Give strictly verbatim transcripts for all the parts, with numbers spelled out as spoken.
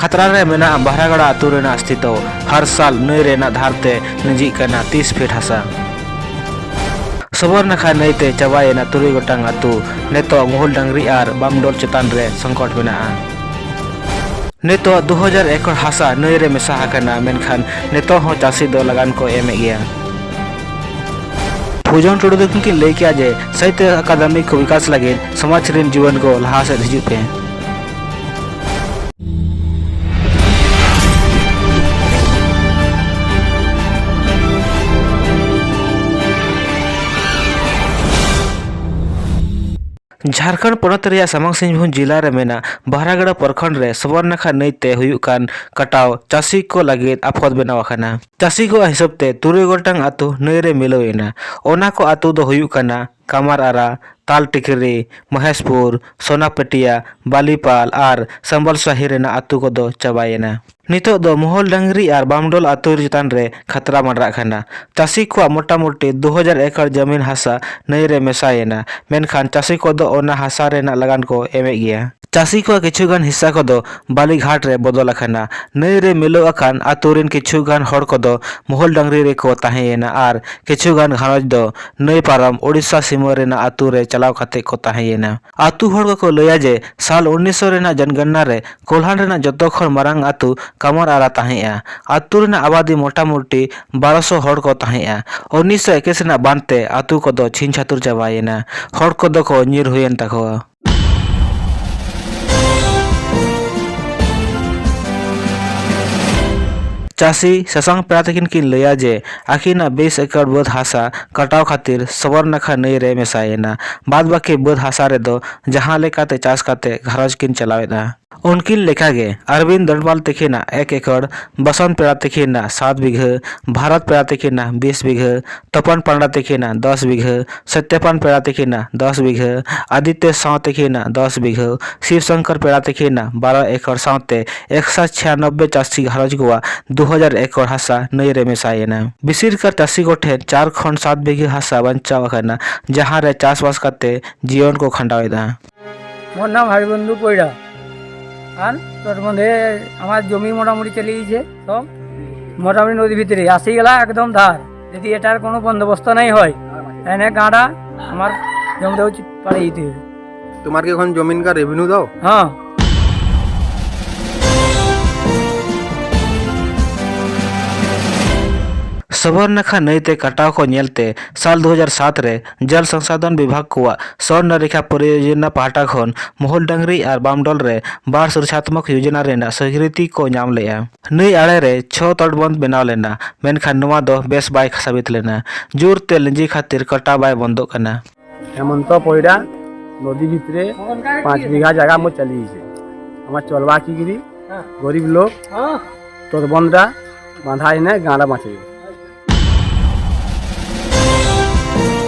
ᱠᱷᱟᱛᱨᱟ ᱨᱮ ᱢᱮᱱᱟᱜᱼᱟ ᱵᱟᱦᱨᱟᱜᱟᱲᱟ ᱟᱹᱛᱩ ᱨᱮᱱᱟᱜ ᱚᱥᱛᱤᱛᱚ᱾ ᱦᱟᱨ ᱥᱟᱞ ᱱᱟᱹᱭ ᱨᱮᱱᱟᱜ ᱫᱷᱟᱨ ᱛᱮ ᱞᱤᱸᱡᱤᱜ ᱠᱟᱱᱟ ᱛᱤᱥ ᱯᱷᱤᱴ ᱦᱟᱥᱟ᱾ ᱥᱚᱵᱚᱨᱱᱟᱠᱷᱟ ᱱᱟᱹᱭ ᱛᱮ ᱪᱟᱵᱟᱭᱮᱱᱟ ᱛᱩᱨᱩᱭ ᱜᱚᱴᱟᱝ ᱟᱹᱛᱩ᱾ ᱱᱤᱛᱚᱜ ᱢᱩᱦᱩᱞ ᱰᱟᱝᱨᱤ ᱟᱨ ᱵᱟᱢᱰᱚᱞ ᱪᱮᱛᱟᱱ ᱨᱮ ᱥᱚᱝᱠᱚᱴ ᱢᱮᱱᱟᱜᱼᱟ᱾ ᱱᱤᱛᱚᱜ ᱫᱩ ᱦᱟᱡᱟᱨ ᱮᱠᱚᱨ ᱦᱟᱥᱟ ᱱᱟᱹᱭ ᱨᱮ ᱢᱮᱥᱟ ᱟᱠᱟᱱᱟ, ᱢᱮᱱᱠᱷᱟᱱ ᱱᱤᱛᱚᱜ ᱦᱚᱸ ᱪᱟᱹᱥᱤ ᱫᱚ ᱞᱟᱜᱟᱱ ᱠᱚ ᱮᱢᱮᱫ ᱜᱮᱭᱟ᱾ ᱯᱷᱩᱡᱚᱱ ᱴᱩᱰᱩ ᱫᱚ ᱠᱤᱱ ᱞᱟᱹᱭ ᱠᱮᱜᱼᱟ ᱡᱮ ᱥᱟᱦᱤᱛᱭᱚ ᱟᱠᱟᱫᱮᱢᱤ ᱠᱚ ᱵᱤᱠᱟᱥ ᱞᱟᱹᱜᱤᱫ ᱥᱚᱢᱟᱡᱽ ᱨᱮᱱ ᱡᱩᱣᱟᱹᱱ ᱠᱚ ᱞᱟᱦᱟ ᱥᱮᱫ ᱦᱤᱡᱩᱜ ᱯᱮ᱾ ᱡᱷᱟᱲᱠᱷᱚᱸᱰ ᱯᱚᱱᱚᱛ ᱨᱮᱭᱟᱜ ᱥᱟᱢᱟᱝ ᱥᱤᱝᱵᱷᱩᱢ ᱡᱤᱞᱟ ᱨᱮ ᱢᱮᱱᱟᱜ ᱵᱟᱦᱨᱟᱜᱟᱲᱟ ᱯᱨᱚᱠᱷᱚᱸᱰ ᱨᱮ ᱥᱚᱵᱚᱨᱱᱟᱠᱷᱟ ᱱᱟᱹᱭ ᱛᱮ ᱦᱩᱭᱩᱜ ᱠᱟᱱ ᱠᱟᱴᱟᱣ ᱪᱟᱹᱥᱤ ᱠᱚ ᱞᱟᱹᱜᱤᱫ ᱟᱯᱷᱚᱛ ᱵᱮᱱᱟᱣ ᱟᱠᱟᱱᱟ᱾ ᱪᱟᱹᱥᱤ ᱠᱚᱣᱟᱜ ᱦᱤᱥᱟᱹᱵ ᱛᱮ ᱛᱩᱨᱩᱭ ᱜᱚᱴᱟᱝ ᱟᱹᱛᱩ ᱱᱟᱹᱭ ᱨᱮ ᱢᱤᱞᱟᱹᱣ ᱮᱱᱟ᱾ ᱚᱱᱟ ᱠᱚ ᱟᱹᱛᱩ ᱫᱚ ᱦᱩᱭᱩᱜ ᱠᱟᱱᱟ ᱠᱟᱢᱟᱨ ᱟᱨᱟ, ᱛᱟᱞ ᱴᱤᱠᱨᱤ, ᱢᱚᱦᱮᱥᱯᱩᱨ, ᱥᱳᱱᱟᱯᱮᱴᱤᱭᱟ, ᱵᱟᱞᱤᱯᱟᱞ ᱟᱨ ᱥᱟᱢᱵᱟᱞ ᱥᱟᱦᱤ ᱨᱮᱱᱟᱜ ᱟᱹᱛᱩ ᱠᱚᱫᱚ ᱪᱟᱵᱟᱭᱮᱱᱟ᱾ ᱱᱤᱛᱚᱜ ᱫᱚ ᱢᱚᱦᱚᱞ ᱰᱟᱝᱨᱤ ᱟᱨ ᱵᱟᱢᱰᱚᱞ ᱟᱹᱛᱩ ᱪᱮᱛᱟᱱ ᱨᱮ ᱠᱷᱟᱛᱨᱟ ᱢᱟᱰᱨᱟᱜ ᱠᱟᱱᱟ᱾ ᱪᱟᱹᱥᱤ ᱠᱚᱣᱟᱜ ᱢᱚᱴᱟᱢᱩᱴᱤ ᱫᱩ ᱦᱟᱡᱟᱨ ᱮᱠᱚᱨ ᱡᱟᱹᱢᱤᱱ ᱦᱟᱥᱟ ᱱᱟᱹᱭ ᱨᱮ ᱢᱮᱥᱟᱭᱮᱱᱟ, ᱢᱮᱱᱠᱷᱟᱱ ᱪᱟᱹᱥᱤ ᱠᱚᱫᱚ ᱚᱱᱟ ᱦᱟᱥᱟ ᱨᱮᱱᱟᱜ ᱞᱟᱜᱟᱱ ᱠᱚ ᱮᱢᱮᱫ ᱜᱮᱭᱟ᱾ ᱪᱟᱹᱥᱤ ᱠᱚᱣᱟᱜ ᱠᱤᱪᱷᱩ ᱜᱟᱱ ᱦᱤᱥᱥᱟ ᱠᱚᱫᱚ ᱵᱟᱞᱤᱜᱷᱟᱴ ᱨᱮ ᱵᱚᱫᱚᱞ ᱟᱠᱟᱱᱟ᱾ ᱱᱟᱹᱭ ᱨᱮ ᱢᱤᱞᱟᱹᱣ ᱟᱠᱟᱱ ᱟᱹᱛᱩ ᱨᱮᱱ ᱠᱤᱪᱷᱩ ᱜᱟᱱ ᱦᱚᱲ ᱠᱚᱫᱚ ᱢᱚᱦᱚᱞ ᱰᱟᱝᱨᱤ ᱨᱮᱠᱚ ᱛᱟᱦᱮᱸᱭᱮᱱᱟ ᱟᱨ ᱠᱤᱪᱷᱩ ᱜᱟᱱ ᱜᱷᱟᱨᱚᱸᱡᱽ ᱫᱚ ᱱᱟᱹᱭ ᱯᱟᱨᱚᱢ ᱳᱰᱤᱥᱟ ᱥᱤᱢᱟᱹ ᱨᱮᱱᱟᱜ ᱟᱹᱛᱩ ᱨᱮ ᱪᱟᱞᱟᱣ ᱠᱟᱛᱮ ᱠᱚ ᱛᱟᱦᱮᱸᱭᱮᱱᱟ᱾ ᱟᱹᱛᱩ ᱦᱚᱲ ᱠᱚᱠᱚ ᱞᱟᱹᱭᱟ ᱡᱮ ᱥᱟᱞ ᱩᱱᱤᱥᱥᱚ ᱨᱮᱱᱟᱜ ᱡᱚᱱᱜᱚᱱᱱᱟ ᱨᱮ ᱠᱳᱞᱦᱟᱱ ᱨᱮᱱᱟᱜ ᱡᱚᱛᱚ ᱠᱷᱚᱱ ᱢᱟᱨᱟᱝ ᱟᱹᱛᱩ ᱠᱟᱢᱚᱨ ᱟᱨᱟ ᱛᱟᱦᱮᱸᱜᱼᱟ᱾ ᱟᱹᱛᱩ ᱨᱮᱱᱟᱜ ᱟᱵᱟᱫᱤ ᱢᱚᱴᱟᱢᱩᱴᱤ ᱵᱟᱨᱚᱥᱚ ᱦᱚᱲ ᱠᱚ ᱛᱟᱦᱮᱸᱜᱼᱟ᱾ ᱩᱱᱤᱥᱥᱚ ᱮᱠᱤᱥ ᱨᱮᱱᱟᱜ ᱵᱟᱱ ᱛᱮ ᱟᱹᱛᱩ ᱠᱚᱫᱚ ᱪᱷᱤᱝ ᱪᱷᱟᱹᱛᱩᱨ ᱪᱟᱵᱟᱭᱮᱱᱟ᱾ ᱦᱚᱲ ᱠᱚᱫᱚ ᱠᱚ ᱧᱤᱨ ᱦᱩᱭᱮᱱ ᱛᱟᱠᱚᱣᱟ᱾ ᱪᱟᱹᱥᱤ ᱥᱟᱥᱟᱝ ᱯᱮᱲᱟ ᱛᱟᱹᱠᱤᱱ ᱠᱤᱱ ᱞᱟᱹᱭᱟ ᱡᱮ ᱟᱹᱠᱤᱱᱟᱜ ᱵᱤᱥ ᱮᱠᱚᱨ ᱵᱟᱹᱫᱽ ᱦᱟᱥᱟ ᱠᱟᱴᱟᱣ ᱠᱷᱟᱹᱛᱤᱨ ᱥᱚᱵᱚᱨᱱᱟᱠᱷᱟ ᱱᱟᱹᱭ ᱨᱮ ᱢᱮᱥᱟᱭᱮᱱᱟ᱾ ᱵᱟᱫ ᱵᱟᱹᱠᱤ ᱵᱟᱹᱫᱽ ᱦᱟᱥᱟ ᱨᱮᱫᱚ ᱡᱟᱦᱟᱸ ᱞᱮᱠᱟᱛᱮ ᱪᱟᱥ ᱠᱟᱛᱮ ᱜᱷᱟᱨᱚᱸᱡᱽ ᱠᱤᱱ ᱪᱟᱞᱟᱣᱮᱫᱼᱟ᱾ ᱩᱱᱠᱤᱱ ᱞᱮᱠᱟᱜᱮ ᱟᱨᱵᱤᱱ ᱫᱚᱱᱯᱟᱞ ᱛᱤᱠᱤᱱᱟᱜ ᱮᱠ ᱮᱠᱚᱨ, ᱵᱟᱥᱚᱱᱛ ᱯᱮᱲᱟ ᱛᱤᱠᱤᱱᱟᱜ ᱥᱟᱛ ᱵᱤᱜᱷᱟᱹ, ᱵᱷᱟᱨᱚᱛ ᱯᱮᱲᱟ ᱛᱤᱠᱤᱱᱟᱜ ᱵᱤᱥ ᱵᱤᱜᱷᱟᱹ, ᱛᱚᱯᱚᱱ ᱯᱟᱱᱰᱟ ᱛᱤᱠᱤᱱᱟᱜ ᱫᱚᱥ ᱵᱤᱜᱷᱟᱹ, ᱥᱚᱛᱭᱚᱯᱟᱱ ᱯᱮᱲᱟ ᱛᱤᱠᱤᱱᱟᱜ ᱫᱚᱥ ᱵᱤᱜᱷᱟᱹ, ᱟᱫᱤᱛᱭᱚ ᱥᱟᱶ ᱛᱤᱠᱤᱱᱟᱜ ᱫᱚᱥ ᱵᱤᱜᱷᱟᱹ, ᱥᱤᱵ ᱥᱚᱝᱠᱚᱨ ᱯᱮᱲᱟ ᱛᱤᱠᱤᱱᱟᱜ ᱵᱟᱨᱚ ᱮᱠᱚᱨ ᱥᱟᱶᱛᱮ ᱮᱠᱥᱚ ᱪᱷᱤᱭᱟᱱᱚᱵᱵᱳᱭ ᱪᱟᱹᱥᱤ ᱜᱷᱟᱨᱚᱸᱡᱽ ᱠᱚᱣᱟᱜ ᱫᱩ ᱦᱟᱡᱟᱨ ᱮᱠᱚᱨ ᱦᱟᱥᱟ ᱱᱟᱹᱭ ᱨᱮ ᱢᱮᱥᱟᱭᱮᱱᱟ᱾ ᱵᱮᱥᱤᱨ ᱠᱟᱨ ᱪᱟᱹᱥᱤ ᱠᱚᱴᱷᱮᱱ ᱪᱟᱨ ᱠᱷᱚᱱ ᱥᱟᱛ ᱵᱤᱜᱷᱟᱹ ᱦᱟᱥᱟ ᱵᱟᱧᱪᱟᱣ ᱟᱠᱟᱱᱟ, ᱡᱟᱦᱟᱸ ᱨᱮ ᱪᱟᱥᱵᱟᱥ ᱠᱟᱛᱮ ᱡᱤᱭᱚᱱ ᱠᱚ ᱠᱷᱟᱸᱰᱟᱣᱮᱫᱟ᱾ ᱢᱳᱨ ᱱᱟᱢ ᱦᱟᱨᱤᱵᱚᱱᱫᱷᱩ ᱯᱚᱭᱰᱟ᱾ আর তোর মধ্যে আমার জমি মোটামুটি চলে গেছে সব, মোটামুটি নদী ভিতরে আসি গেলা একদম ধার। যদি এটার কোনো বন্দোবস্ত নেই হয়, এনে গাঁড়া আমার জমিটাও পাড়ে দিতে হবে। তোমার কি এখন জমিন কা রেভিনিউ দাও? হ্যাঁ। ᱥᱚᱵᱚᱨᱱᱟᱠᱷᱟ ᱱᱟᱹᱭ ᱛᱮ ᱠᱟᱴᱟᱣ ᱠᱚ ᱧᱮᱞᱛᱮ ᱥᱟᱞ ᱫᱩ ᱦᱟᱡᱟᱨ ᱥᱟᱛ ᱨᱮ ᱡᱚᱞ ᱥᱚᱝᱥᱟᱫᱷᱚᱱ ᱵᱤᱵᱷᱟᱜᱽ ᱠᱚᱣᱟᱜ ᱥᱚᱨᱱᱚ ᱨᱮᱠᱷᱟ ᱯᱚᱨᱤᱭᱳᱡᱚᱱᱟ ᱯᱟᱦᱴᱟ ᱠᱷᱚᱱ ᱢᱚᱦᱩᱞ ᱰᱟᱝᱨᱤ ᱟᱨ ᱵᱟᱢᱰᱚᱞ ᱨᱮ ᱵᱟᱨ ᱥᱩᱨᱚᱠᱷᱟᱛᱢᱚᱠ ᱭᱳᱡᱚᱱᱟ ᱨᱮᱱᱟᱜ ᱥᱚᱦᱤᱠᱨᱤᱛᱤ ᱠᱚ ᱧᱟᱢ ᱞᱮᱫᱼᱟ᱾ ᱱᱟᱹᱭ ᱟᱲᱮ ᱨᱮ ᱪᱷᱚ ᱛᱚᱴᱵᱚᱸᱫᱷ ᱵᱮᱱᱟᱣ ᱞᱮᱱᱟ, ᱢᱮᱱᱠᱷᱟᱱ ᱱᱚᱣᱟ ᱫᱚ ᱵᱮᱥ ᱵᱟᱭ ᱥᱟᱵᱤᱛ ᱞᱮᱱᱟ᱾ ᱡᱳᱨ ᱛᱮ ᱞᱤᱸᱡᱤ ᱠᱷᱟᱹᱛᱤᱨ ᱠᱟᱴᱟᱣ ᱵᱟᱭ ᱵᱚᱱᱫᱚᱜ ᱠᱟᱱᱟ᱾ হেমন্ত পয়রা নদী ভিতরে পাঁচ বিঘা জায়গা মোর চালিয়েছে। আমার চলবা কি গিরি, গরিব লোক, তোর বন্দা বাঁধা এনে গাঁড়া বাঁচে।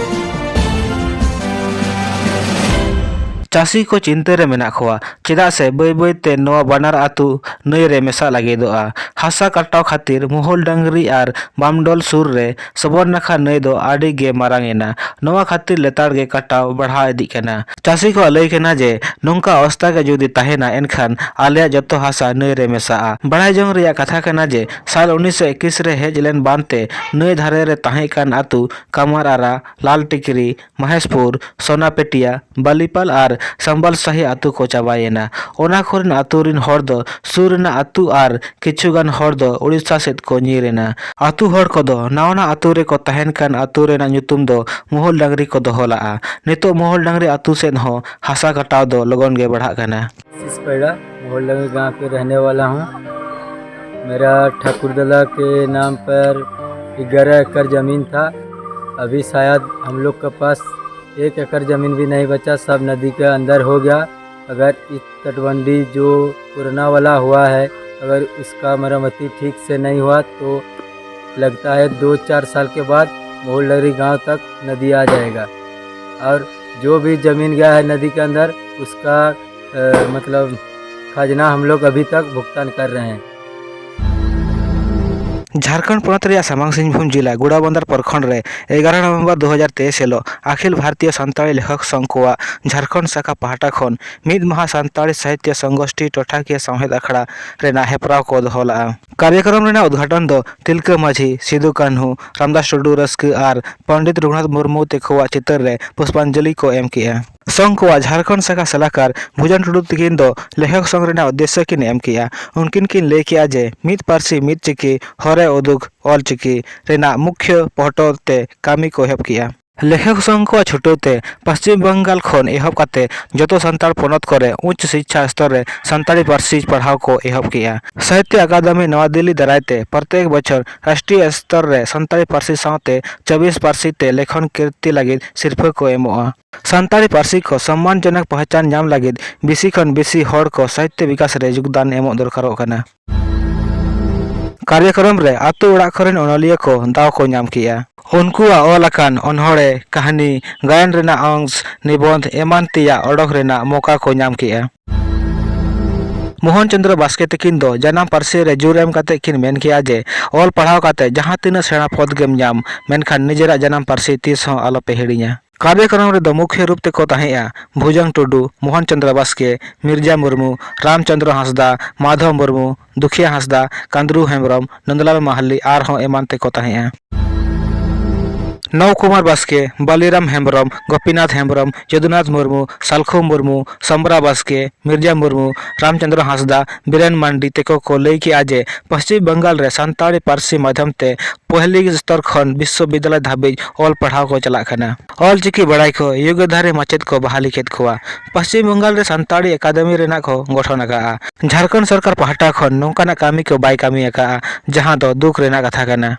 ᱪᱟᱹᱥᱤ ᱠᱚ ᱪᱤᱱᱛᱟᱹ ᱨᱮ ᱢᱮᱱᱟᱜ ᱠᱚᱣᱟ, ᱪᱮᱫᱟᱜ ᱥᱮ ᱵᱟᱹᱭ ᱵᱟᱹᱭ ᱛᱮ ᱱᱚᱣᱟ ᱵᱟᱱᱟᱨ ᱟᱹᱛᱩ ᱱᱟᱹᱭ ᱨᱮ ᱢᱮᱥᱟ ᱞᱟᱹᱜᱤᱫᱚᱜᱼᱟ᱾ ᱦᱟᱥᱟ ᱠᱟᱴᱟᱣ ᱠᱷᱟᱹᱛᱤᱨ ᱢᱚᱦᱩᱞ ᱰᱟᱝᱨᱤ ᱟᱨ ᱵᱟᱢᱰᱚᱞ ᱥᱩᱨ ᱨᱮ ᱥᱚᱵᱚᱨᱱᱟᱠᱷᱟ ᱱᱟᱹᱭ ᱫᱚ ᱟᱹᱰᱤ ᱜᱮ ᱢᱟᱨᱟᱝ ᱮᱱᱟ᱾ ᱱᱚᱣᱟ ᱠᱷᱟᱹᱛᱤᱨ ᱞᱮᱛᱟᱲ ᱜᱮ ᱠᱟᱴᱟᱣ ᱵᱟᱲᱦᱟᱣ ᱤᱫᱤᱜ ᱠᱟᱱᱟ᱾ ᱪᱟᱹᱥᱤ ᱠᱚᱣᱟᱜ ᱞᱟᱹᱭ ᱠᱟᱱᱟ ᱡᱮ ᱱᱚᱝᱠᱟ ᱚᱵᱚᱥᱛᱟ ᱜᱮ ᱡᱩᱫᱤ ᱛᱟᱦᱮᱱᱟ, ᱮᱱᱠᱷᱟᱱ ᱟᱞᱮᱭᱟᱜ ᱡᱚᱛᱚ ᱦᱟᱥᱟ ᱱᱟᱹᱭ ᱨᱮ ᱢᱮᱥᱟᱜᱼᱟ᱾ ᱵᱟᱲᱟᱭ ᱡᱚᱝ ᱨᱮᱭᱟᱜ ᱠᱟᱛᱷᱟ ᱠᱟᱱᱟ ᱡᱮ ᱥᱟᱞ ᱩᱱᱤᱥᱥᱚ ᱮᱠᱤᱥ ᱨᱮ ᱦᱮᱡ ᱞᱮᱱ ᱵᱟᱱ ᱛᱮ ᱱᱟᱹᱭ ᱫᱷᱟᱨᱮ ᱨᱮ ᱛᱟᱦᱮᱸ ᱠᱟᱱ ᱟᱹᱛᱩ ᱠᱟᱢᱟᱨ ᱟᱨᱟ, ᱞᱟᱞ ᱴᱤᱠᱨᱤ, ᱢᱚᱦᱮᱥᱯᱩᱨ, ᱥᱳᱱᱟᱯᱮᱴᱤᱭᱟ, ᱵᱟᱞᱤᱯᱟᱞ ᱟᱨ ᱥᱟᱢᱵᱟᱞ ᱥᱟᱦᱤ ᱟᱹᱛᱩ ᱠᱚ ᱪᱟᱵᱟᱭᱮᱱᱟ᱾ ᱚᱱᱟ ᱠᱚᱨᱮᱱ ᱟᱹᱛᱩ ᱨᱮᱱ ᱦᱚᱲ ᱫᱚ ᱥᱩᱨ ᱨᱮᱱᱟᱜ ᱟᱹᱛᱩ ᱟᱨ ᱠᱤᱪᱷᱩ ᱜᱟᱱ ᱦᱚᱲ ᱫᱚ ᱩᱲᱤᱥᱥᱟ ᱥᱮᱫ ᱠᱚ ᱧᱤᱨ ᱮᱱᱟ᱾ ᱟᱹᱛᱩ ᱦᱚᱲ ᱠᱚᱫᱚ ᱱᱟᱣᱟᱱᱟᱜ ᱟᱹᱛᱩ ᱨᱮᱠᱚ ᱛᱟᱦᱮᱱ ᱠᱟᱱ ᱟᱹᱛᱩ ᱨᱮᱱᱟᱜ ᱧᱩᱛᱩᱢ ᱫᱚ ᱢᱚᱦᱩᱞ ᱰᱟᱝᱨᱤ ᱠᱚ ᱫᱚᱦᱚ ᱞᱟᱜᱼᱟ᱾ ᱱᱤᱛᱚᱜ ᱢᱚᱦᱩᱞ ᱰᱟᱝᱨᱤ ᱟᱹᱛᱩ ᱥᱮᱫ ᱦᱚᱸ ᱦᱟᱥᱟ ᱠᱟᱴᱟᱣ ᱫᱚ ᱞᱚᱜᱚᱱ ᱜᱮ ᱵᱟᱲᱦᱟᱜ ᱠᱟᱱᱟ᱾ आशीष पैड़ा, मोहल्ला गांव के रहने वाला हूँ। मेरा ठाकुर दला के नाम पर ग्यारह एकड़ ज़मीन था। अभी शायद हम लोग के पास एक एकड़ ज़मीन भी नहीं बचा, सब नदी के अंदर हो गया। अगर इस तटबंदी जो पुराना वाला हुआ है, अगर उसका मरम्मती ठीक से नहीं हुआ तो लगता है दो चार साल के बाद मोहल्ला गांव तक नदी आ जाएगा। और जो भी ज़मीन गया है नदी के अंदर, उसका अ, मतलब खजना हम लोग अभी तक भुगतान कर रहे हैं। ᱡᱷᱟᱲᱠᱷᱚᱸᱰ ᱯᱚᱱᱚᱛ ᱨᱮᱭᱟᱜ ᱥᱟᱢᱟᱝ ᱥᱤᱝᱵᱷᱩᱢ ᱡᱤᱞᱟ ᱜᱩᱲᱟᱵᱚᱱᱫᱚᱨ ᱯᱨᱚᱠᱷᱚᱸᱰ ᱨᱮ ᱮᱜᱟᱨᱚ ᱱᱚᱵᱷᱮᱢᱵᱚᱨ ᱫᱩ ᱦᱟᱡᱟᱨ ᱛᱮᱭᱤᱥ ᱦᱤᱞᱚᱜ ᱟᱠᱷᱤᱞ ᱵᱷᱟᱨᱛᱤᱭᱚ ᱥᱟᱱᱛᱟᱲᱤ ᱞᱮᱠᱷᱚᱠ ᱥᱚᱝᱜᱷ ᱠᱚᱣᱟᱜ ᱡᱷᱟᱲᱠᱷᱚᱸᱰ ᱥᱟᱠᱷᱟ ᱯᱟᱦᱴᱟ ᱠᱷᱚᱱ ᱢᱤᱫ ᱢᱟᱦᱟ ᱥᱟᱱᱛᱟᱲᱤ ᱥᱟᱦᱤᱛᱭᱚ ᱥᱚᱝᱜᱚᱥᱴᱷᱤ ᱴᱚᱴᱷᱟᱠᱤᱭᱟᱹ ᱥᱟᱶᱦᱮᱫ ᱟᱠᱷᱲᱟ ᱨᱮᱱᱟᱜ ᱦᱮᱯᱨᱟᱣ ᱠᱚ ᱫᱚᱦᱚ ᱞᱮᱫᱼᱟ᱾ ᱠᱟᱨᱭᱚᱠᱨᱚᱢ ᱨᱮᱱᱟᱜ ᱩᱫᱽᱜᱷᱟᱴᱚᱱ ᱫᱚ ᱛᱤᱞᱠᱟᱹ ᱢᱟᱹᱡᱷᱤ, ᱥᱤᱫᱩ ᱠᱟᱹᱱᱦᱩ, ᱨᱟᱢᱫᱟᱥ ᱴᱩᱰᱩ ᱨᱟᱹᱥᱠᱟᱹ ᱟᱨ ᱯᱚᱱᱰᱤᱛ ᱨᱚᱜᱷᱩᱱᱟᱛᱷ ᱢᱩᱨᱢᱩ ᱛᱮᱠᱚᱣᱟᱜ ᱪᱤᱛᱟᱹᱨ ᱨᱮ ᱯᱩᱥᱯᱟᱧᱡᱚᱞᱤ ᱠᱚ ᱮᱢ ᱠᱮᱫᱼᱟ᱾ ᱥᱚᱝᱜᱷ ᱠᱚᱣᱟᱜ ᱡᱷᱟᱲᱠᱷᱚᱸᱰ ᱥᱟᱠᱷᱟ ᱥᱟᱞᱟᱠᱟᱨ ᱵᱷᱩᱡᱟᱝ ᱴᱩᱰᱩ ᱛᱤᱠᱤᱱ ᱫᱚ ᱞᱮᱠᱷᱚᱠ ᱥᱚᱝᱜᱷ ᱨᱮᱱᱟᱜ ᱩᱫᱽᱫᱮᱥᱭᱚ ᱠᱤᱱ ᱮᱢ ᱠᱮᱫᱼᱟ᱾ ᱩᱱᱠᱤᱱ ᱠᱤᱱ ᱞᱟᱹᱭ ᱠᱮᱫᱼᱟ ᱡᱮ ᱢᱤᱫ ᱯᱟᱹᱨᱥᱤ ᱢᱤᱫ ᱪᱤᱠᱤ ᱦᱚᱨᱮ ᱩᱫᱩᱜ ᱚᱞ ᱪᱤᱠᱤ ᱨᱮᱱᱟᱜ ᱢᱩᱠᱷᱭᱟᱹ ᱯᱚᱦᱴᱚ ᱛᱮ ᱠᱟᱹᱢᱤ ᱠᱚ ᱮᱦᱚᱵ ᱠᱮᱫᱼᱟ᱾ ᱞᱮᱠᱷᱚᱠ ᱥᱚᱝᱜᱷ ᱠᱚᱣᱟᱜ ᱪᱷᱩᱴᱟᱹᱣ ᱛᱮ ᱯᱚᱥᱪᱤᱢ ᱵᱟᱝᱜᱟᱞ ᱠᱷᱚᱱ ᱮᱦᱚᱵ ᱠᱟᱛᱮ ᱡᱚᱛᱚ ᱥᱟᱱᱛᱟᱲ ᱯᱚᱱᱚᱛ ᱠᱚᱨᱮ ᱩᱪᱪ ᱥᱤᱠᱪᱷᱟ ᱥᱛᱚᱨ ᱨᱮ ᱥᱟᱱᱛᱟᱲᱤ ᱯᱟᱹᱨᱥᱤ ᱯᱟᱲᱦᱟᱣ ᱠᱚ ᱮᱦᱚᱵ ᱠᱮᱫᱼᱟ᱾ ᱥᱟᱦᱤᱛᱭᱚ ᱟᱠᱟᱫᱮᱢᱤ ᱱᱟᱣᱟ ᱫᱤᱞᱞᱤ ᱫᱟᱨᱟᱭ ᱛᱮ ᱯᱨᱚᱛᱮᱠ ᱵᱚᱪᱷᱚᱨ ᱨᱟᱥᱴᱨᱤᱭᱚ ᱥᱛᱚᱨ ᱨᱮ ᱥᱟᱱᱛᱟᱲᱤ ᱯᱟᱹᱨᱥᱤ ᱥᱟᱶᱛᱮ ᱪᱚᱵᱵᱤᱥ ᱯᱟᱹᱨᱥᱤ ᱛᱮ ᱞᱮᱠᱷᱚᱱ ᱠᱤᱨᱛᱤ ᱞᱟᱹᱜᱤᱫ ᱥᱤᱨᱯᱷᱟᱹ ᱠᱚ ᱮᱢᱚᱜᱼᱟ᱾ ᱥᱟᱱᱛᱟᱲᱤ ᱯᱟᱹᱨᱥᱤ ᱠᱚ ᱥᱚᱢᱢᱟᱱᱡᱚᱱᱚᱠ ᱯᱚᱦᱪᱟᱱ ᱧᱟᱢ ᱞᱟᱹᱜᱤᱫ ᱵᱮᱥᱤ ᱠᱷᱚᱱ ᱵᱮᱥᱤ ᱦᱚᱲ ᱠᱚ ᱥᱟᱦᱤᱛᱭᱚ ᱵᱤᱠᱟᱥ ᱨᱮ ᱡᱳᱜᱽᱫᱟᱱ ᱮᱢᱚᱜ ᱫᱚᱨᱠᱟᱨᱚᱜ ᱠᱟᱱᱟ᱾ ᱠᱟᱨᱭᱚᱠᱨᱚᱢ ᱨᱮ ᱟᱛᱳ ᱚᱲᱟᱜ ᱠᱚᱨᱮᱱ ᱚᱱᱚᱞᱤᱭᱟᱹ ᱠᱚ ᱫᱟᱣ ᱠᱚ ᱧᱟᱢ ᱠᱮᱫᱼᱟ᱾ ᱩᱱᱠᱩᱣᱟᱜ ᱚᱞ ᱟᱠᱟᱱ ᱚᱱᱚᱬᱦᱮ, ᱠᱟᱹᱦᱱᱤ, ᱜᱟᱭᱟᱱ ᱨᱮᱱᱟᱜ ᱚᱝᱥ, ᱱᱤᱵᱚᱱᱫᱷ ᱮᱢᱟᱱ ᱛᱮᱭᱟᱜ ᱚᱰᱚᱠ ᱨᱮᱱᱟᱜ ᱢᱚᱠᱟ ᱠᱚ ᱧᱟᱢ ᱠᱮᱫᱼᱟ᱾ ᱢᱳᱦᱚᱱ ᱪᱚᱸᱫᱽᱨᱚ ᱵᱟᱥᱠᱮ ᱛᱤᱠᱤᱱ ᱫᱚ ᱡᱟᱱᱟᱢ ᱯᱟᱹᱨᱥᱤ ᱨᱮ ᱡᱳᱨ ᱮᱢ ᱠᱟᱛᱮ ᱠᱤᱱ ᱢᱮᱱ ᱠᱮᱫᱼᱟ ᱡᱮ ᱚᱞ ᱯᱟᱲᱦᱟᱣ ᱠᱟᱛᱮ ᱡᱟᱦᱟᱸ ᱛᱤᱱᱟᱹᱜ ᱥᱮᱬᱟ ᱯᱚᱫ ᱜᱮᱢ ᱧᱟᱢ, ᱢᱮᱱᱠᱷᱟᱱ ᱱᱤᱡᱮᱨᱟᱜ ᱡᱟᱱᱟᱢ ᱯᱟᱹᱨᱥᱤ ᱛᱤᱥ ᱦᱚᱸ ᱟᱞᱚᱯᱮ ᱦᱤᱲᱤᱧᱟ᱾ ᱠᱟᱨᱭᱚᱠᱨᱚᱢ ᱨᱮᱫᱚ ᱢᱩᱠᱷᱭᱟᱹ ᱨᱩᱯ ᱛᱮᱠᱚ ᱛᱟᱦᱮᱸᱜᱼᱟ ᱵᱷᱩᱡᱟᱝ ᱴᱩᱰᱩ, ᱢᱳᱦᱚᱱ ᱪᱚᱸᱫᱽᱨᱚ ᱵᱟᱥᱠᱮ, ᱢᱤᱨᱡᱟ ᱢᱩᱨᱢᱩ, ᱨᱟᱢᱪᱚᱸᱫᱽᱨᱚ ᱦᱟᱸᱥᱫᱟ, ᱢᱟᱫᱷᱚᱵ ᱢᱩᱨᱢᱩ, ᱫᱩᱠᱷᱤᱭᱟ ᱦᱟᱸᱥᱫᱟ, ᱠᱟᱸᱫᱽᱨᱩ ᱦᱮᱢᱵᱽᱨᱚᱢ, ᱱᱚᱸᱫᱽᱞᱟᱞ ᱢᱟᱦᱟᱞᱤ ᱟᱨᱦᱚᱸ ᱮᱢᱟᱱ ᱛᱮᱠᱚ ᱛᱟᱦᱮᱸᱜᱼᱟ᱾ ᱱᱚᱵ ᱠᱩᱢᱟᱨ ᱵᱟᱥᱠᱮ, ᱵᱟᱞᱤᱨᱟᱢ ᱦᱮᱢᱵᱽᱨᱚᱢ, ᱜᱳᱯᱤᱱᱟᱛᱷ ᱦᱮᱢᱵᱽᱨᱚᱢ, ᱡᱚᱫᱩᱱᱟᱛᱷ ᱢᱩᱨᱢᱩ, ᱥᱟᱞᱠᱷᱩ ᱢᱩᱨᱢᱩ, ᱥᱚᱢᱵᱽᱨᱟ ᱵᱟᱥᱠᱮ, ᱢᱤᱨᱡᱟ ᱢᱩᱨᱢᱩ, ᱨᱟᱢᱪᱚᱸᱫᱽᱨᱚ ᱦᱟᱸᱥᱫᱟ, ᱵᱤᱨᱮᱱ ᱢᱟᱱᱰᱤ ᱛᱮᱠᱚ ᱠᱚ ᱞᱟᱹᱭ ᱠᱮᱫᱼᱟ ᱡᱮ ᱯᱚᱥᱪᱤᱢ ᱵᱟᱝᱜᱟᱞ ᱨᱮ ᱥᱟᱱᱛᱟᱲᱤ ᱯᱟᱹᱨᱥᱤ ᱢᱟᱫᱷᱭᱚᱢ ᱛᱮ ᱯᱚᱦᱞᱤ ᱥᱛᱚᱨ ᱠᱷᱚᱱ ᱵᱤᱥᱥᱚᱵᱤᱫᱽᱫᱟᱞᱚᱭ ᱫᱷᱟᱹᱵᱤᱡ ᱚᱞ ᱯᱟᱲᱦᱟᱣ ᱠᱚ ᱪᱟᱞᱟᱜ ᱠᱟᱱᱟ᱾ ᱚᱞ ᱪᱤᱠᱤ ᱵᱟᱲᱟᱭ ᱠᱚ ᱭᱳᱜᱽᱭᱚ ᱫᱷᱟᱨᱤ ᱢᱟᱪᱮᱫ ᱠᱚ ᱵᱟᱦᱟᱞᱤ ᱠᱮᱫ ᱠᱚᱣᱟ᱾ ᱯᱚᱥᱪᱤᱢ ᱵᱟᱝᱜᱟᱞ ᱨᱮ ᱥᱟᱱᱛᱟᱲᱤ ᱮᱠᱟᱰᱮᱢᱤ ᱨᱮᱱᱟᱜ ᱠᱚ ᱜᱚᱴᱷᱚᱱ ᱟᱠᱟᱫᱼᱟ᱾ ᱡᱷᱟᱲᱠᱷᱚᱸᱰ ᱥᱚᱨᱠᱟᱨ ᱯᱟᱦᱴᱟ ᱠᱷᱚᱱ ᱱᱚᱝᱠᱟᱱᱟᱜ ᱠᱟᱹᱢᱤ ᱠᱚ ᱵᱟᱭ ᱠᱟᱹᱢᱤ ᱟᱠᱟᱫᱼᱟ, ᱡᱟᱦᱟᱸ ᱫᱚ ᱫᱩᱠ ᱨᱮᱱᱟᱜ ᱠᱟᱛᱷᱟ ᱠᱟᱱᱟ᱾